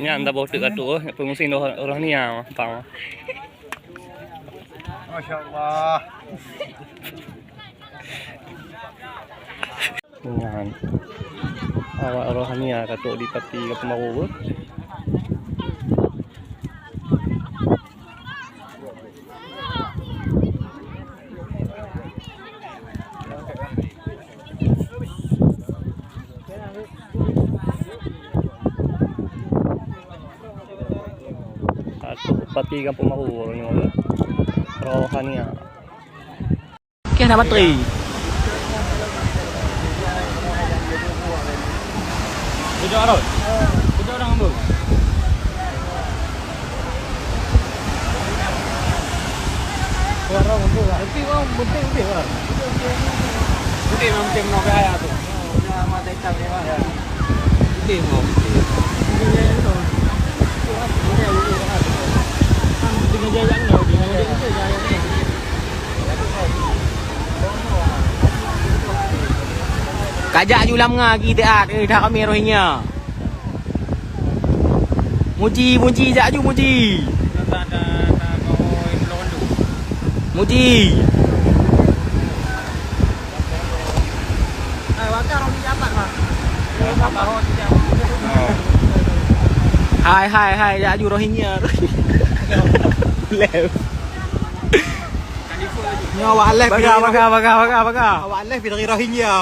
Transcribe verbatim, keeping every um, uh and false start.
Nyan dah boh teuk ka trôk, eh, pengungsi Roh-, Rohingya, pang. Masya Allah. Nyan. Awak Rohingya ka trôk di Pati Kampung Baru. Pati Kampung Baru nyoe, Rohingya. Okey, nak bateri. Kejap, Rod. Kejap, orang ambil. Suara untuk lah. Tapi orang penting, penting lah. Penting, penting, penting, penting, penting. Penting, penting. Kajak ju lam nga geuh, eh, that ramé Rohingya. Muji, muji, jak ju muji. Muji. Hai, hai, hai, jak ju Rohingya. Left. Nyoe awak left. Baga, baga, baga, baga, baga. Awak left dari Rohingya.